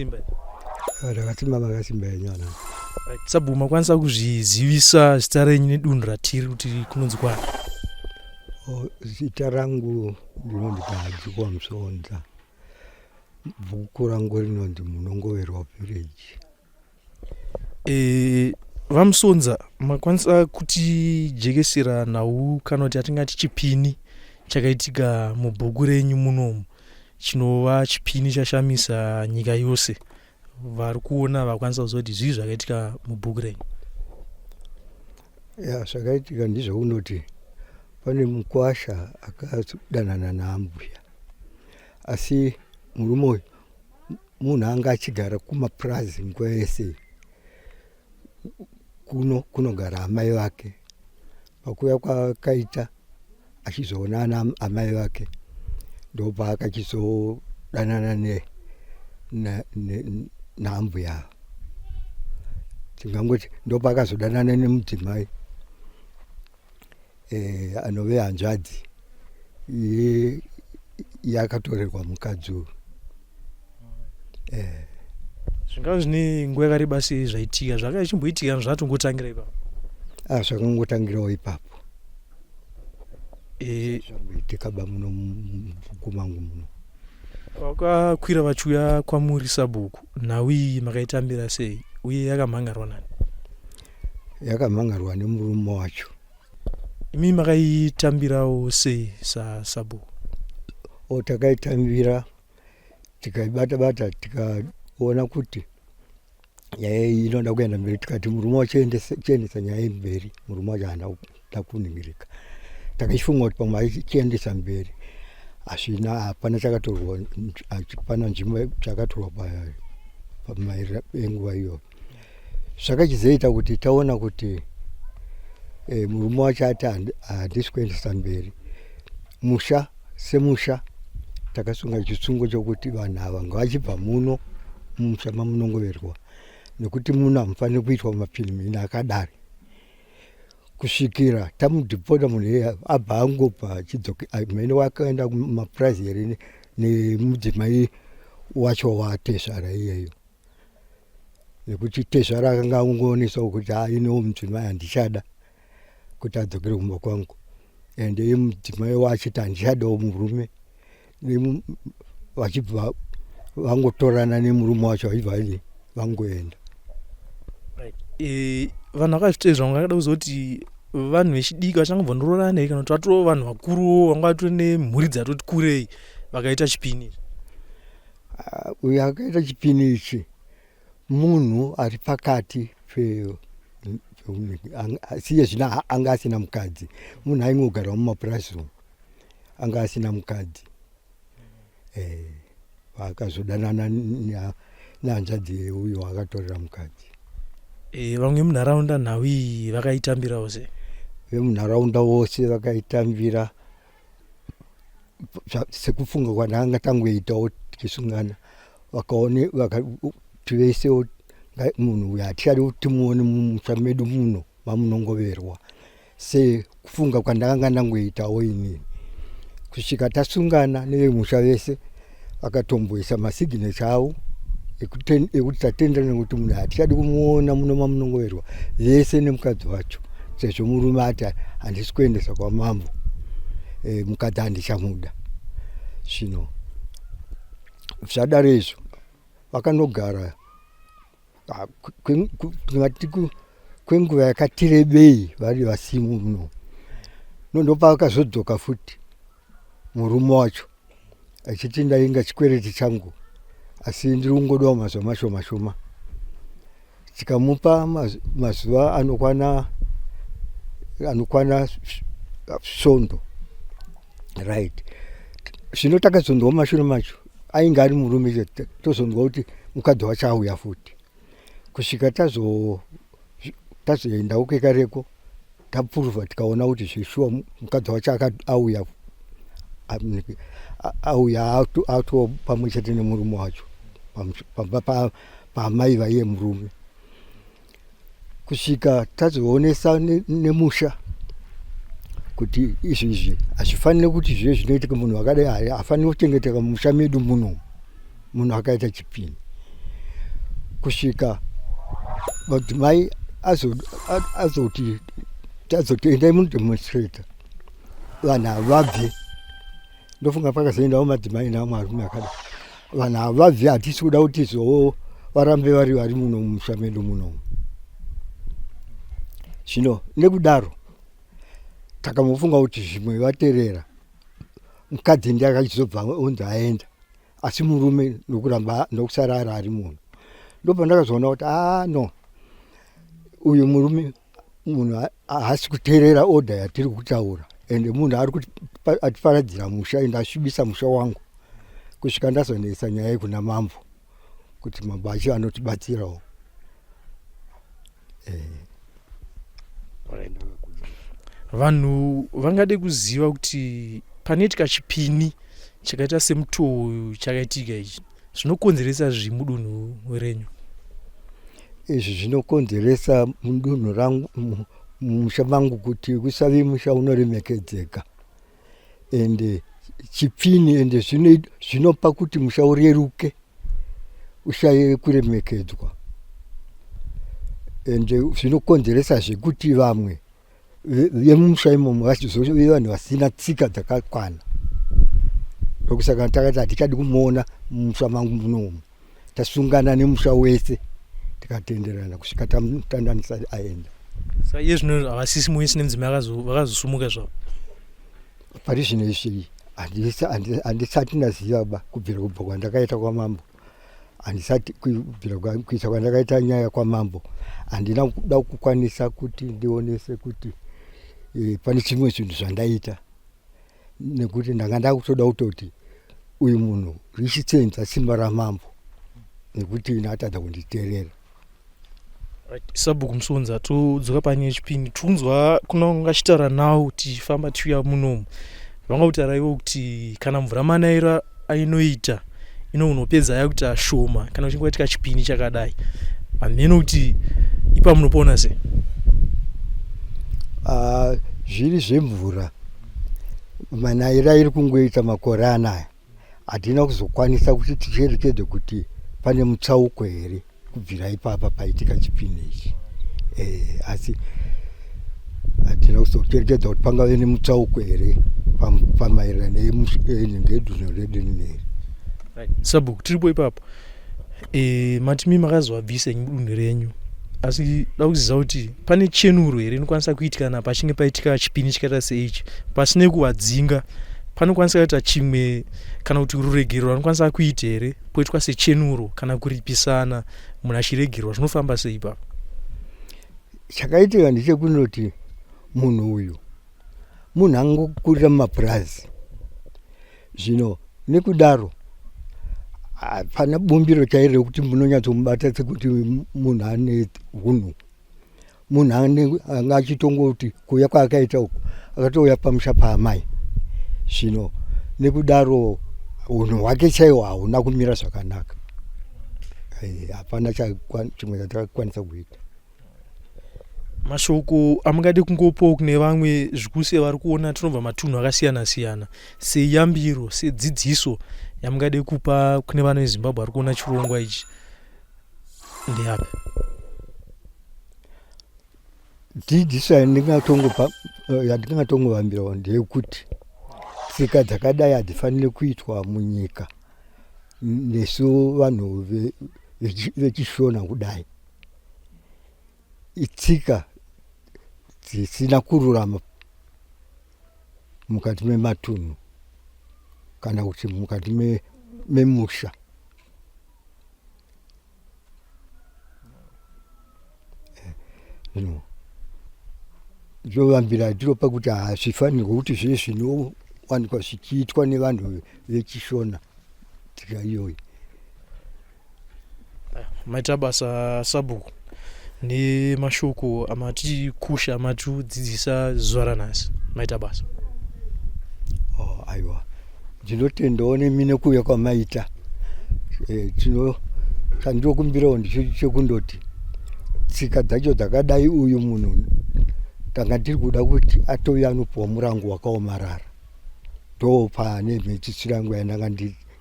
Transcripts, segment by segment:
Makasimba. Takasimba, makasimba yenyana. Right. Sabhuku, makwanisa kuzvizivisa zita renyu nedunhu ratiri kuti kunonzi kwani? Oh, zita rangu ndinonzi Gadzikwa Musonza. Bhuku rangu rinonzi Munongoverwa Village. E, VaMusonza, makwanisa kutijekesera nhau kana kuti atingati chipini chakaitika mubhuku renyu munomu, chinova chipini chashamisa nyika yose. Vari kuona vakwanisa kuziva kuti zvii zvakaitika mubhuku renyu? Ya, zvakaitika ndizvokunoti pane mukwasha akadanana naambuya, asi murume uyu munhu anga achigara kumapurazi nguva yese. Kuno kunogara amai vake. Pakuuya kwakaita achizoona ana amai vake, ndopaakachizodanana naambuya ava. Tingangoti ndopaakazodanana nemudzimai anove hanzvadzi yakatorerwa mukadzi uyu. Zvingava zvine nguva yakareba sei zvaitika? Zvakanga zvichimboitika zvatongotangira ipapo? Ah, zvakangotangirawo ipapo. Zvamboitika ba muno mubhuku mangu muno. Vakakwira vachiuya kwamuri sabhuku, nhau iyi makaitambira sei uye yakamhangarwa nani? Yakamhangarwa nemurume wacho. Imi makaitambirawo sei sasabhuku? O, takaitambira tikaibata bata, tikaona kuti nyaya iyi inoda kuenda mberi. Tikati murume wacho chiendesa nyaya iyi mberi. Murume wacho haana kuda kuningirika. Takachifunga kuti pamwe achiendesa mberi, hazvina, hapana chakatorwa, hapana nzvimbo chakatorwa pamaererano enguva iyoyo. Zvakachizoita kuti taona kuti murume wacho ati handisi kuendesa mberi. Musha semusha takasunga chisungo chokuti vanhu ava ngavachibva muno mumusha mamunongoverwa, nekuti muno hamufaniri kuitwa mapinimini akadari, kusvikira tamudhipota. Munhu iye abva angobva achidzoke mhene wakaenda kumapurazi here nemudzimai wacho watezvara iyeyo, nekuti tezvara akanga angoonesawo kuti ha, inewo mudzimai, handichada kuti adzokere kumba kwangu. Ende iye mudzimai wachiti handichadawo murume, vachibva vangotorana nemurume wacho, vachibva vangoenda. Right. Vanhu vakazvitezva vangada kuzoti vanhu vechidiki vachangobva ndoroorana here, kana kuti vatoo vanhu vakuruwo vanga vatori nemhuri dzatoti kurei vakaita chipini izvi? Uyu akaita chipini ichi munhu ari pakati, asi iye zvino anga asina mukadzi. Munhu aingogara mumapurazi umu, anga asina mukadzi. Vakazodanana nehanzvadzi uyu akatorera mukadzi. Vamwe munharaunda nhau iyi vakaitambirawo sei? Vemunharaunda vose vakaitambira sekufunga kwandanga tangoitawo tichisungana. Vakaone vakati vese munhu uyu hatichadi kuti timuone mumusha medu muno mamunongoverwa, sekufunga kwandakanga ndangoitawo inini, kusvika tasungana nevemusha vese. Vakatomboisa masignature avo ekuti tatenderana kuti munhu hatichadi kumuona muno mamunongoverwa vese nemukadzi wacho, sezvo murume ati handisi kuendesa kwamambo, mukadzi handichamuda. Zvino zvadaro izvo, vakanogara tingati kwenguva yakati rebei vari vasimu muno. Nondopavakazodzoka futi murume wacho achiti ndainga chikwereti changu, asi ndiri kungodawo mazuva mashoma shoma. Tikamupa mazuva anokwana svondo, right? Zvino takazonzwa mumashure macho ainge ari murume chete, tozonzwa kuti mukadzi wacho auya futi, kusvika tazoendawo kekareko, tapuruvha, tikaona kuti zveshuwa mukadzi wacho auya, auya atoo pamwe chete nemurume wacho pamba paamai vaiye murume, kusvika tazoonesa nemusha kuti izvi izvi hazvifaniri kuti zvive zvinoitika. Munhu akadai haafaniri kuchengeteka mumusha medu muno, munhu akaita chipini. Kusvika madzimai azoti tazoti endai munodemonstrata vanhu havabve. Ndofunga pakazoendawo madzimai naamwe arume akada vanhu havabve, hatisi kuda kuti zowo varambe vari vari muno mumusha medu munomu. Zvino nekudaro takamufunga kuti zvimwe vaterera, mukadzi ndiye akachizobva onzi aenda, asi murume ndokuramba ndokusara ari ari munhu. Ndopandakazoona kuti aa ah, no, uyu murume munhu haasi kuteerera order yatiri kutaura, ende munhu ari atiparadzira musha ende asvibisa musha wangu, kusvika ndazonetsa nyaya yekuna mambo kuti mambo acho anotibatsirawo. Eh. Vanhu vangade kuziva kuti panoitika chipini chakaita semutoo uyu chakaitika ichi, zvinokonzeresa zvii mudunhu renyu? Izvi zvinokonzeresa mudunhu rangu, mumusha mangu, kuti kusave musha unoremekedzeka ende chipini, ende zvinopa kuti musha ureruke, ushaye kuremekedzwa, ende zvinokonzeresa zvekuti vamwe vemumusha imomo vachizove vanhu vasina tsika dzakakwana. Ndokusaka takati hatichadi kumuona mumusha mangu munomu. Tasungana nemusha wese tikatenderana kusvika tamutandanisa aenda. Saka iye zvino havasisi muisi nemudzimai vakazosumuka zvavo? Pari zvino izvi handisati ndaziva ba, kubvira kubva kwandakaita kwamambo, handisati kubvira kuisa kwandakaita nyaya kwamambo, handina kuda kukwanisa kuti ndionese kuti e, pane chimwe zvinhu zvandaita, nekuti ndanga ndakutoda kutoti uyu munhu richitsenza simba ramambo, nekuti ini atadza kunditeerera. Sabhuku Musonza, todzoka panyaya yechipini. Tikunzwa kuna vanga vachitaura nawo tichifamba tichiuya munomu, vanga kutaura ivo kuti kana mvura manairo ainoita inonopedza yakuita shoma kana kuchinge kwaitika chipini chakadai. Hameno kuti ipa munopona sei? Zviri zvemvura manaira iri kungoita makore anaya, hatina kuzokwanisa kuti ticherekedze kuti pane mutsauko here kubvira ipapa paitika chipini ichi. E, asi hatina kuzocherekedza kuti pangave nemutsauko here pamaererano ngedunhu redu rineri. Sabhuku, tiripo ipapo. E, mati mi makazovabvisa inyi mudunhu renyu, asi da kuziva kuti pane chenuro here inokwanisa kuitika kana pachinge paitika chipini chikaita seichi, pasine kuvadzinga? Panokwanisa kuita chimwe kana kuti ruregerero vanokwanisa kuita here, poitwa sechenuro kana kuripisana, munhu achiregerwa? Zvinofamba sei ipapo? Chakaitika ndechekundoti munhu uyu munhu angokurira mumapurazi. Zvino nekudaro hapana bumbiro chairo rekuti munonyatsomubata sekuti munhu ane hunhu. Munhu anga achitongoti kuuya kwaakaita uku, akatouya pamusha paamai. Zvino nekudaro unhu hwake chaiwo hauna kumira zvakanaka. Hapana chimwe chatakakwanisa kuita. Mashoko amungade kungopawo kune vamwe, zvikuru sei vari kuona tinobva matunhu akasiyana siyana, seyambiro, sedzidziso yamungade kupa kune vana veZimbabwe vari kuona chirongwa ichi, ndeapi? Dzidziso yandingatongopa, yandingatongovambirawo ndeyekuti tsika dzakadai hadzifaniri kuitwa munyika nesu vanhu vechiShona kudai. Itsika dzisina kururama mukati mematunhu kana kuti mukati memusha. Zvino zvovambira tiro pakuti hazvifanirwe kuti zvive zvinowanikwa zvichiitwa nevanhu vechiShona tsika iyoyi. Maita basa sabhuku nemashoko amatikusha, amatidzidzisa zuva ranhasi. Maita basa. Oh, aiwa, ndinotendawo nemi nekuuya kwamaita. E, tino chandinokumbirawo ndicho chekundoti tsika dzacho dzakadai, uyu munhu tanga tiri kuda kuti atouya anopuwa murango wakaomarara. Ndo pane mhedzisiro yangu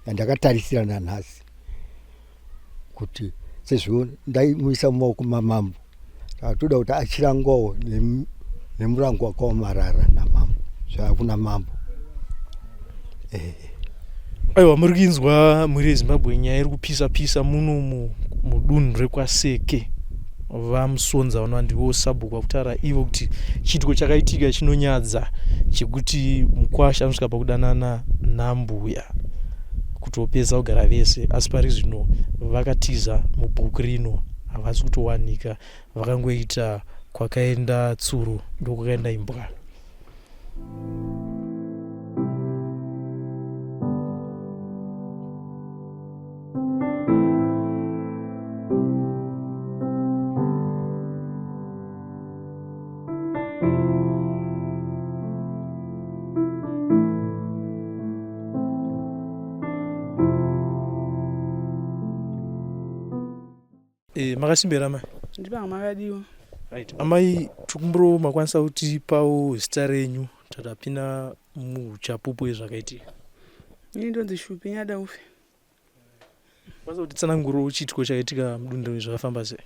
yandakatarisira nanhasi, kuti Sezvo ndaimuisa mumaoko mamambo saka toda kuti achirangwawo nemurango wakaomarara namambo zvava kuna mambo. Eh. Aiwa, muri kuinzwa mhuri yeZimbabwe, nyaya iri kupisa pisa muno mudunhu rekwaSeke. VaMusonza vanova ndivo sabhuku vakutaura ivo kuti chiitiko chakaitika chinonyadza chekuti mukwasha anosvika pakudanana nambuya kutopedza kugara vese, asi pari zvino vakatiza mubhuku rino, havasi kutowanika, vakangoita kwakaenda tsuro ndokwakaenda imbwa. E, makasimbera amai? Ndipanga makadiwa. Right. Amai, tikumbiro makwanisa kutipawo zita renyu tatapinda muuchapupu hwezvakaitika. Ini ndonzi Shupi Nyadaufe. Kwanisa kutitsanangurawo chiitiko chakaitika mudunhu zvakafamba sei?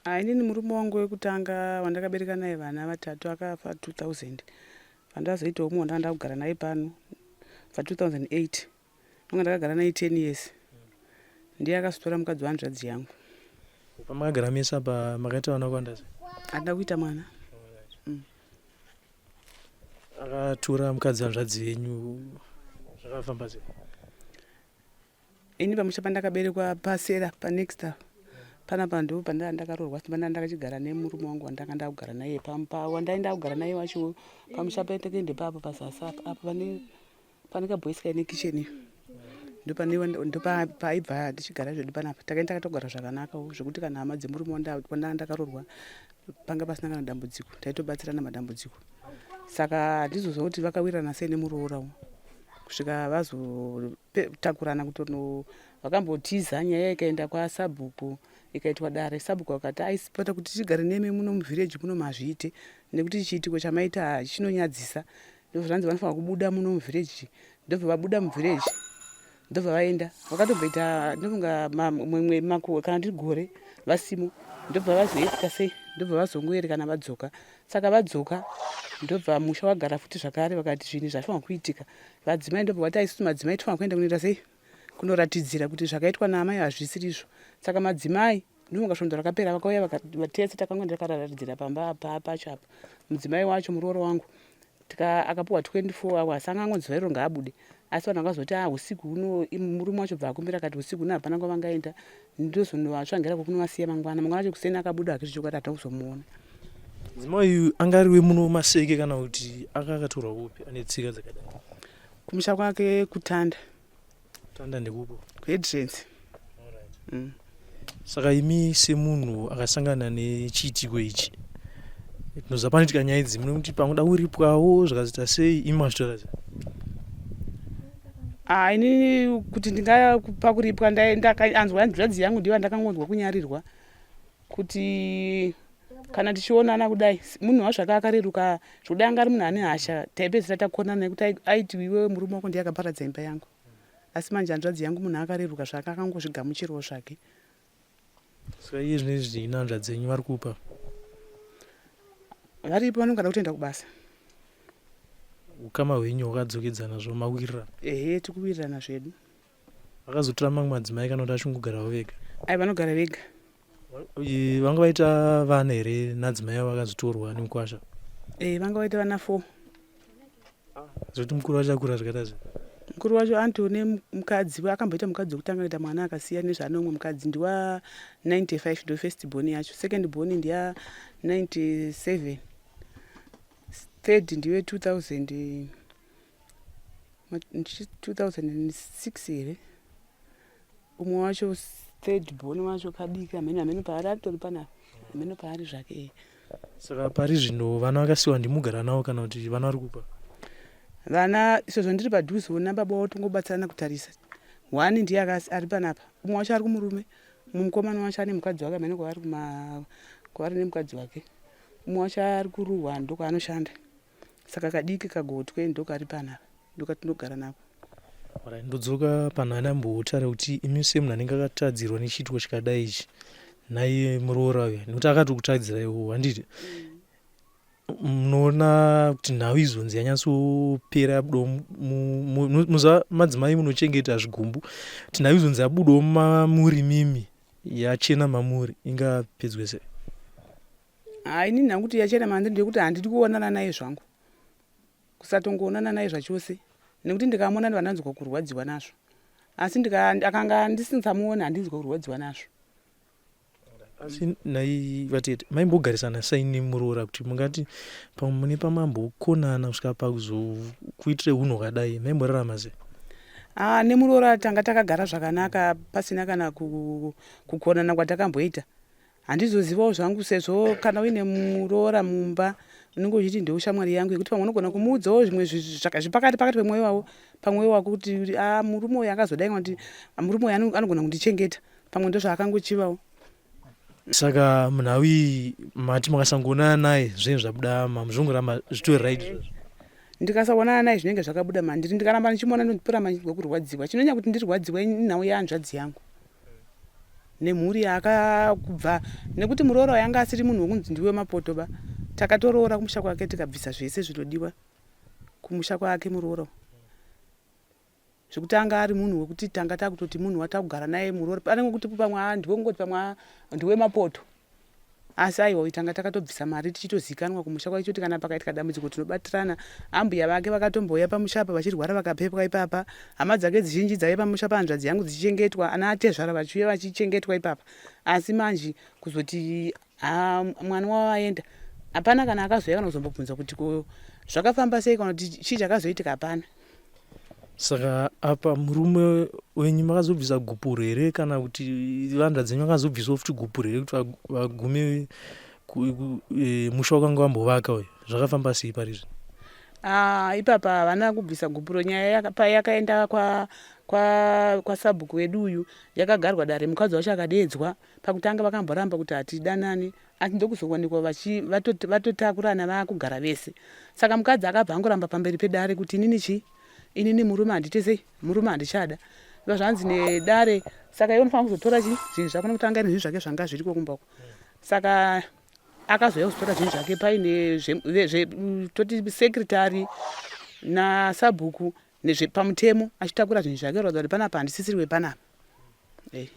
Ah, inini murume wangu wekutanga wandakabereka naye vana vatatu akafa 2000. Pandazoitawo umwe wandanga ndakugara naye pano pa 2008. Ndanga ndakagara naye 10 years. Ndiye akazotora mukadzi wehanzvadzi yangu. Pamakagara mese apa makaita vana vakawanda sei? Handina kuita mwana. Akatora mukadzi wehanzvadzi yenyu zvakafamba sei? Ini pamusha pandakaberekwa pasera panext apa panapa ndo pandanga ndakaroorwa pandanga ndakachigara nemurume wangu wandanga ndakugara naye pampa wandaenda kugara naye wacho pamusha paiteke ndepapo pazasi apa apa pane pane kaboys kaine kitchen iyo ndopane ndopaibva tichigara zvedu panapa takaenda takatogara zvakanaka zvekuti kana hama dzemurume wandanga ndakaroorwa panga pasina kana dambudziko taitobatsirana madambudziko saka handizozva kuti vakawirirana sei nemuroora kusvika vazotakurana kutono vakambotiza nyaya ikaenda kwasabhuku ikaitwa dare sabhuku akati aisipota kuti tigare nemi muno muvhireji muno mazviite nekuti chiitiko chamaita chinonyadzisa ndobva zvanzi vanofanira kubuda muno muvhireji ndobva vabuda muvhireji ndobva vaenda vakatomboita ndofunga mumwe makore kana ndiri gore vasimo ndobva vazoita sei ndobva vazongoerekana vadzoka saka vadzoka ndobva musha wagara futi zvakare vakati zvinhu zvafanira kuitika vadzimai ndobva vati aisusu madzimai tofanira kuenda kunoita sei kunoratidzira kuti zvakaitwa naamai hazvisiri izvo saka madzimai ndofunga svondo rakapera vakauya tese takanga ndakararatidzira pamba pacho apa mudzimai wacho murooro wangu tika akapuwa 24 hours anga angonzi zuva iro ngaabude asi vanhu vakazoti ah usiku huno murume wacho bva akumbira akati usiku huno hapana kwavangaenda ndozonovatsvangira kwekunovasiya mangwana mangwana acho kuseni akabuda hake zvechokwadi hatina kuzomuona. Mudzimai uyu anga ari wemuno Maseke kana kuti anga akatorwa kupi ane tsika dzakadai? Kumusha kwake kuTanda. Tanda ndekupo? KuHeadlands. Saka imi semunhu akasangana nechiitiko ichi, tinoziva panoitika nyaya idzi munokuti pangoda kuripwawo zvikazoita sei, imi mazvitora sei? Ah, inini kuti ndingapa kuripwa ndakanzwa hanzvadzi yangu ndiyo yandakangonzwa kunyarirwa kuti kana tichionana kudai munhu wacho aka akareruka zvekudai anga ari munhu ane hasha taipedzisira takonana nekuti aiti iwewe murume wako ndiye akaparadza imba yangu asi manje hanzvadzi yangu munhu akareruka zvake akangozvigamuchirawo zvake. Saka iye zvino izvi ina hanzvadzi yenyu vari kupa? Varipo vanongada kutoenda kubasa. Ukama hwenyu hwakadzokedzana zvo mawirirana? Ehe tikuwirirana zvedu. Vakazotora mamwe madzimai kana kuti vachingogarawo vega? Ai vanogara vega. Vanga vaita vana here nadzimai avo vakazotorwa nemukwasha? Eh, vanga vaita vana 4. Zvekuti mukuru wacho akura zvakaita sei? Mukuru wacho antone mukadzi akamboita mukadzi wekutanga kuita mwana akasiya nezvaane umwe mukadzi ndiwa 95 ndo first born yacho second born ndiya 97 third ndiwe 2000 2006 here umwe wacho third born wacho kadiki hameno hameno paari atori panapa hameno paari zvake. Saka pari zvino vana vakasiwa ndimugara navo kana kuti vana vari kupa? Vana sezvo ndiri padhuze nababa wavo tongobatsirana kutarisa. One ndiye ari panapa umwe wacho ari kumurume mumwe mukomana wacho ane mukadzi wake hameno kwavari kwavari nemukadzi wake umwe wacho ari kuruhwa ndokwaanoshanda saka kadiki kagotwe ndokari panapa ndokatinogara nako. Alright, ndodzoka panhu andambotaura kuti imi semunhu anenge akatadzirwa nechiitiko chakadai ichi naiye muroora uya nekuti akatokutadzirai handiti munoona kuti nhau izonzi yanyatsopera yabudawo muziva madzimai munochengeta zvigumbu kuti nhau izonzi yabudawo mamuri mimi yachena mamuri ingapedzwe sei ha ini nhangu kuti yachena mandiri ndeyekuti handidi kuonana naye zvangu kusatongoonana naye zvachose nekuti ndikamuona ndibva ndanzwa kurwadziwa nazvo asi akanga ndisinsamuoni handinzwa kurwadziwa nazvo asi nhai vatete maimbogarisana sei nemuroora kuti mungati pamwe mune pamambokonana kusvika pakuzokuitire unhu hwakadai maimborarama sei Ah, nemuroora tanga takagara zvakanaka pasina kana kukonana kwatakamboita handizozivawo zvangu sezvo kana uine muroora mumba unenge uchiti ndeushamwari yangu yekuti pamwe unogona kumuudzawo zvimwe zvipakati pakati pemwoyo wavo pamwoyo wako kuti a ah, murume uyu akazodai kana kuti murume uyu anogona kundichengeta pamwe ndozvaakangochivawo saka munhau iyi mati makasangoonana naye zvinenge zvabuda mamuzvongoramba zvitori right izvozvo ndikasaonana naye zvinenge zvakabuda mandiri ndikaramba ndichimuona ndondiporamba ndichinzwa kurwadziwa chinonyanya kuti ndirwadziwe inhau yehanzvadzi yangu nemhuri yaakakubva nekuti muroora yanga asiri munhu wekunzi ndiwe mapoto ba takatoroora kumusha kwake tikabvisa zvese zvinodiwa kumusha kwake muroora Zvekuti anga ari munhu wekuti tanga takutoti munhu watakugara naye muroora panenge kuti pamwe ah, ndiwe kungoti pamwe ah, ndiwe mapoto asi aiwa uyu tanga takatobvisa mari tichitozikanwa kumusha kwacho kuti kana pakaitika dambudziko tinobatirana ambuya vake vakatombouya pamusha apa vachirwara vakapepwa ipapa hama dzake dzizhinji dzaive pamusha pahanzvadzi yangu dzichichengetwa ana atezvara vachiuya vachichengetwa ipapa asi manje kuzoti Haa mwana wavo aenda hapana kana akazouya kana kuzombobvunza kuti ko zvakafamba sei kana kuti chii chakazoitika hapana. Saka apa murume wenyu makazobvisa gupuro here kana kuti vanhu dzenyu vakazobvisawo futi gupuro here kuti vagume e, musha wakanga wambovaka uyu zvakafamba sei parizvi? Ah, ipapa havana kubvisa gupuro nyaya payakaenda kwa kwa kwasabhuku wedu uyu yakagarwa dare mukadzi wacho akadeedzwa Pakutanga vakamboramba kuti hatidanani asi ndokuzowanikwa vatotakurana vaakugara vese. Saka mukadzi akabva angoramba pamberi pedare kuti inini chii? Inini murume handite sei? Murume handichada. Ndobva zvanzi nedare saka iwe unofanira kuzotora chii? Zvinhu zvako nekuti anga aine zvinhu zvake zvanga zviriko kumba uko. Saka akazouya kuzotora zvinhu zvake paine toti secretary nasabhuku nezvepamutemo achitakura zvinhu zvake kuratidza kuti panapa handisisiriwe panapa. Hey.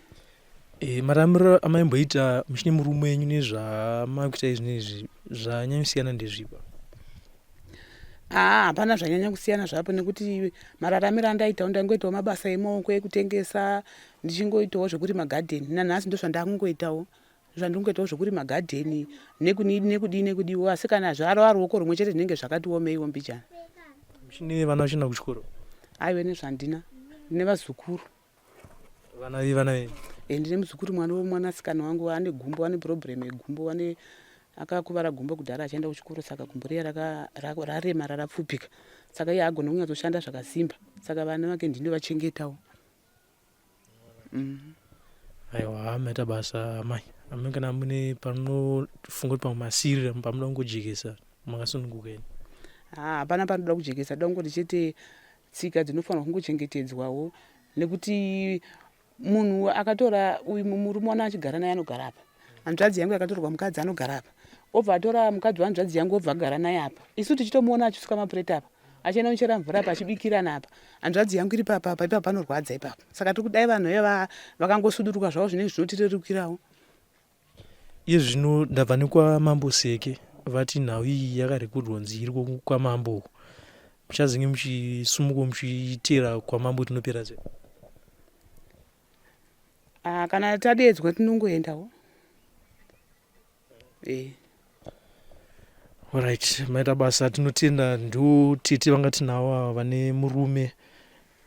E, mararamiro amaimboita muchine murume wenyu nezvamakuita izvinezvi zvanyanyosiyana ndezvipa haa hapana zvanyanya kusiyana zvapo nekuti mararamiro andaitawo ndaingoitawo mabasa emaoko ekutengesa ndichingoitawo zvekurima gadheni nanhasi ndozvandakungoitawo zvandingoitawo zvekurima gadheni nekudii nekudiwo asi kana zvarova ruoko rumwe chete zvinenge zvakati womeiwo mbijana muchine vana vachina kuchikoro aiwe nezvandina ndine vazukuru Vana vei vana vei? Eh, ndine muzukuru mwana wemwanasikana wangu ane gumbo ane problem yegumbo ane akakuvara gumbo kudhara achienda kuchikoro saka gumbo riya raremara rapfupika saka iye haagone kunyatsoshanda zvakasimba saka vana vake ndinovachengetawo mm. Aiwa maita basa amai amai kana mune panofunga kuti pamwe masirira pamuda kungojekesa makasununguka ini hapana panoda kujekesa da kungoti chete Tsika dzinofanirwa kungochengetedzwawo nekuti munhu akatora uyu murume wana achigara naye anogara apa hanzvadzi yangu yakatorwa mukadzi anogara apa obva atora mukadzi wehanzvadzi yangu obva agara naye apa isu tichitomuona achisuka mapureti apa achienda kuchera mvura apa achibikirana apa hanzvadzi yangu iri papa apa ipapa panorwadza ipapa saka tiri kudai vanhu vaya vakangosuduruka zvavo zvinenge zvinotirerukirawo Iye zvino ndabva nekwaMambo Seke vati nhau iyi yakarekodwa kunzi iri kwamambo uko. Muchazenge muchisumuka muchiteera kwamambo kuti inopera sei? Ah, kana tadeedzwa tinongoendawo. Eh. Alright, maita basa tinotenda ndo tete vanga tinavo ava vane murume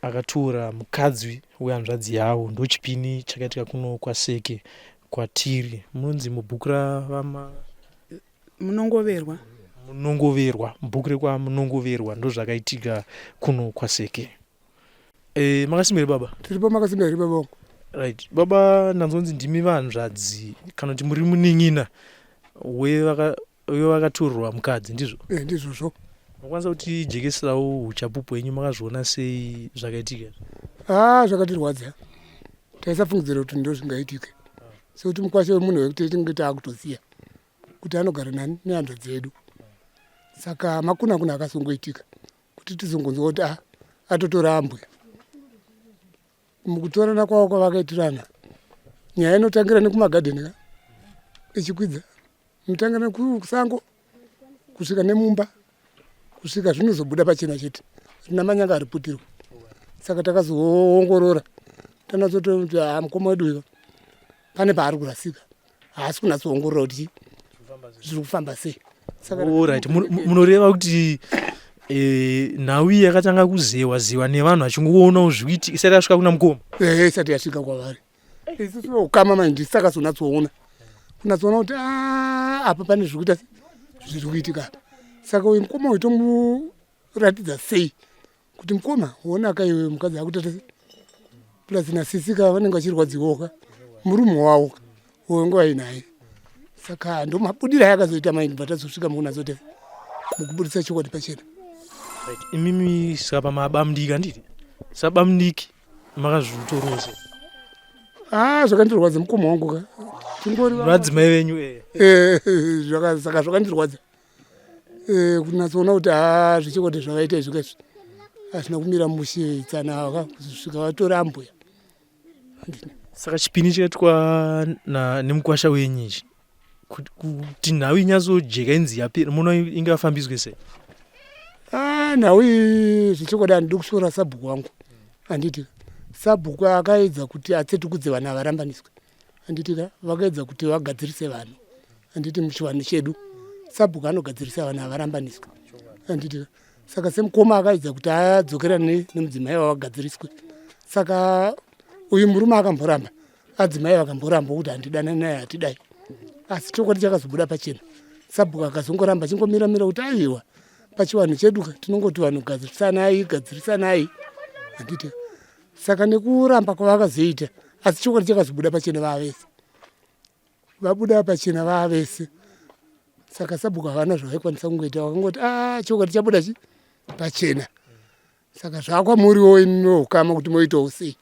akatora mukadzi wehanzvadzi yavo ndochipini chakaitika kuno kwaseke kwatiri munonzi mubhuku ravama munongoverwa munongoverwa mubhuku rekwamunongoverwa ndozvakaitika kuno kwaseke E, makasimba here baba? Tiripo makasimba here baba wangu? Right. Baba ndanzonzi ndimi vanzvadzi kana kuti muri munin'ina wevakatorwa mukadzi ndizvo? Eh, ndizvozvo. Makwanisa kutijekeserawo uchapupu hwenyu, makazviona sei zvakaitika izvi? Haa zvakatirwadza, taisafungidzira kuti ndo zvingaitike sekuti mukwasha wemunhu wekuti tinge taakutoziya kuti anogara nani nehanzvadzi yedu. Saka makuna kuna akazongoitika kuti tizongonzwa kuti ah, atotora ambuya. Mukutorana kwavo kwavakaitirana, nyaya inotangira nekumagadheni ka ichikwidza inotangira nekusango kusvika nemumba kusvika zvinozobuda pachena chete, rina manyanga ariputirwa. Saka takazoongorora tanatsototi ah, mukoma wedu uyu pane paari kurasika, haasi kunatsoongorora kuti zviri kufamba sei. Alright, munoreva kuti eh, nhau iyi yakatanga kuzewa zewa nevanhu vachingoonawo zvikuitika isati yasvika kuna mukoma? Ehe, isati yasvika kwavari. Isusu veukama manje ndisu takazonatsoona kunatsoona kuti ah, apa pane zviri kuita zviri kuitika apa. Saka uyu mukoma uyu tomuratidza sei kuti mukoma wonaka iwe mukadzi akuita sei plus nasisi ka vanenge vachirwadziwawo ka murume wavo uyo nguva inaye. Saka ndomabudiro ayakazoita maini bva tazosvika mukunatsoita mukuburitsa chokwadi pachena. Right. Imimi saka pamabamdiki handiti? Sabamdiki makazvitorowo sei? Ah, zvakandirwadza mukoma wangu ka tingori vadzimai venyu eh. Eh, saka zvakandirwadza eh, kunatsoona kuti haa ah, zvechokwadi zvavaita izvi kaizvi hazvina kumira mushe tsana ava kusvika vatora ambuya. Saka chipini chakaitwa nemukwasha wenyu ichi kuti nhau inyatsojeka inzi yapera muno ingafambiswe sei? Ah, nhau iyi zvechokwadi handidi kusvora sabhuku wangu handiti sabhuku akaedza kuti atsetukudze vanhu avarambaniswe handiti ka vakaedza kuti vagadzirise vanhu handiti muchivanhu chedu sabhuku anogadzirisa vanhu avarambaniswe handiti ka saka semukoma akaedza kuti adzokerane nemudzimai wavagadziriswe saka uyu murume akamboramba adzimai vakamboramba kuti handidanani naye hatidai asi chokwadi chakazobuda pachena sabhuku akazongoramba achingomiramira kuti aiwa pachivanhu chedu tinongoti vanhu gadzirisanai gadzirisanai handiti saka nekuramba kwavakazoita asi chokwadi chakazobuda pachena vavese vabuda pachena vavese saka sabhuku havana zvavaikwanisa kungoita vakangoti a ah, chokwadi chabuda chi pachena saka zvakwamuriwo imi veukama kuti moitawo sei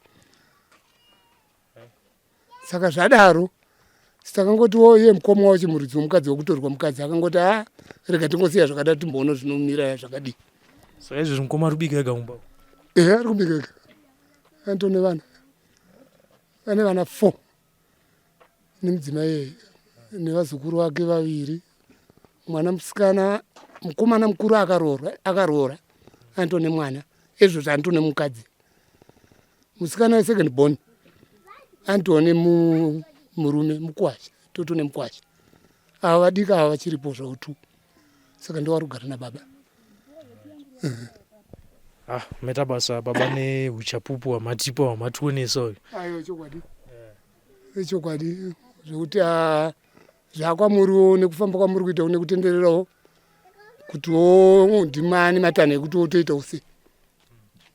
saka zvadaro takangotiwo iye mukoma wacho muridzi womukadzi wekutorwa mukadzi akangoti a ah, rega tingosiya zvakadaro timboona zvinomira zvakadii saka izvezvi mukoma ari kubika ega mumba ehe ari kubika ega anto nevana ane vana four nemudzimai iyeye nevazukuru vake vaviri mwana musikana mukomana mukuru akaroorwa akaroora anto nemwana ezvozvo anto nemukadzi musikana wesecond born antone murume mukwasha toto nemukwasha ava vadiki ava vachiripo zvavo two saka ndovari kugara nababa. Ah, maita basa baba neuchapupu hwamatipa hwamationesa uyu. Aiwa chokwadi ichokwadi zvekuti ah, zvakwamuriwo nekufamba kwamuri kuita nekutendererawo kuti wo ndimani matanho ekuti wotoitawo sei.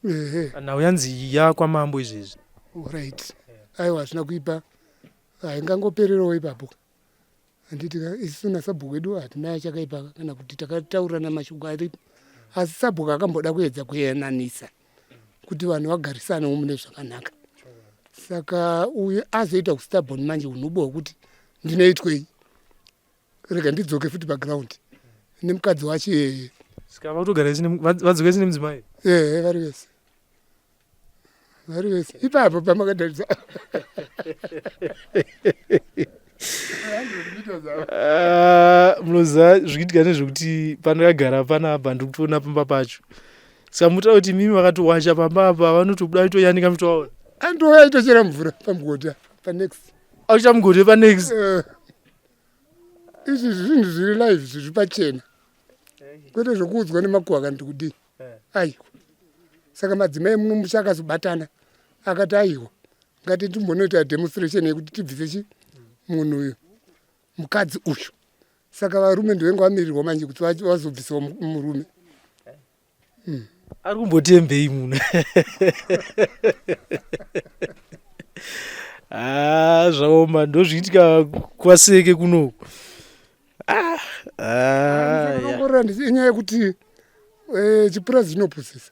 Ehe. Nhau yanzi yakwamambo izvezvi. Right. Aiwa hazvina kuipa haingangopererewo ipapo. Handiti ka isu nasabhuku wedu hatina chakaipa kana kuti takataurirana mashoko aripo asi sabhuku akamboda kuedza kuyananisa kuti vanhu vagarisanewo mune zvakanaka saka uyu azoita kustabon manje unhubu hwekuti ndinoitwei rega ndidzoke futi paground nemukadzi wacho iyeye saka vakutogara vadzoka isi nemudzimai ehe vari vese vari vese ipapo pamakatarisa ah, munoziva zvikuitika nezvekuti pandakagara panapa ndiri kutoona pamba pacho saka mutaura kuti mimi vakatowacha pamba apa vanotobuda vitoyanika mitoaona andouya aitochera mvura pamugodhi panext auchita mugodhi panext eh. Izvi zvinhu zviri live zviri pachena kwete zvekuudzwa nemakuhwa kana kuti kudii eh. aiwa saka madzimai muno musha akazobatana akati aiwa ngati timbonoita demonstration yekuti tibvise chi munhu uyu mukadzi uyu saka varume ndovenge vamirirwa manje kuti vazobvisawo murume Hmm. Ari kumbotembei munhu? Ah, zvaoma ndozviitika kwaseke kunoku. Ah, ah, inyaya yekuti Eh, chipurazi chinopusisa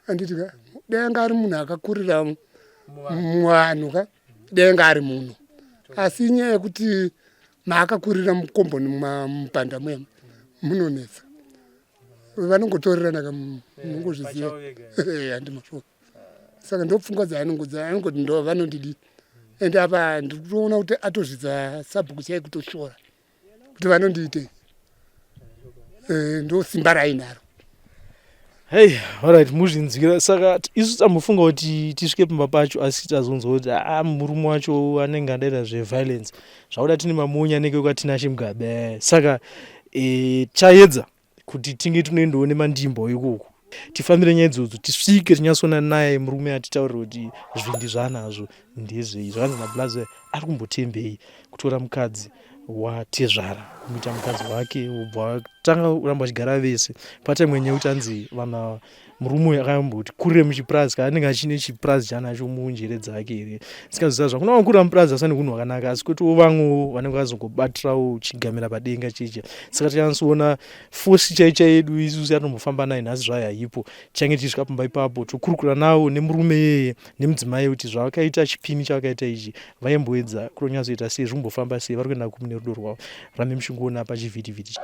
handiti ka dai anga ari munhu akakurira muvanhu ka dai anga ari munhu asi inyaya yekuti maakakurira mukomboni mupanda muya munonetsa vanongotorerana ka munongozviziva eh, handi mashuwa saka ndopfungwa dzaanongoti ndo vanondidii and apa ndikutoona kuti atozvidza sabhuku chai kutoshora kuti vanondiitei eh, ndo simba rainaro hei alright muzvinzwira saka isu tambofunga kuti tisvike pamba pacho asi tazonzwa kuti aa ah, murume wacho anenge adaita zveviolence zvakuda tine mamonya anenge kwatinashe mugabe saka e, chaedza kuti tinge tinoendawo nemandimbo ikoko tifambire nyaya idzodzo tisvike tinyatsoona naye murume atitaurire kuti zvindi zvaanazvo ndezvei zvakanzi nablaze ari kumbotembei kutora mukadzi watezvara kumuita mukadzi wake ubva watanga kuramba vachigara vese pata imwe nyaya yekuti anzi vana murume uyu akamboti kurire muchipurazi ka anenge achine chipurazi chaanacho munjere dzake here sikaziva zvakuna vakurira mupurazi asane hunhu hwakanaka asi kwetiwo vamwewo vanenge vazongobatirawo chigamira padenga chicha saka tinyatsoona fosi chai chai yedu isusu yatombofamba naye nhasi zvayo haipo tichange tichisvika pamba ipapo tokurukura nawo nemurume yeye nemudzimai kuti zvavakaita chipini chavakaita ichi vaimboedza kutonyatsoita sei zvikumbofamba sei vari kuenda kumi nerudo rwavo rambe muchingoona pachivhitivhiti.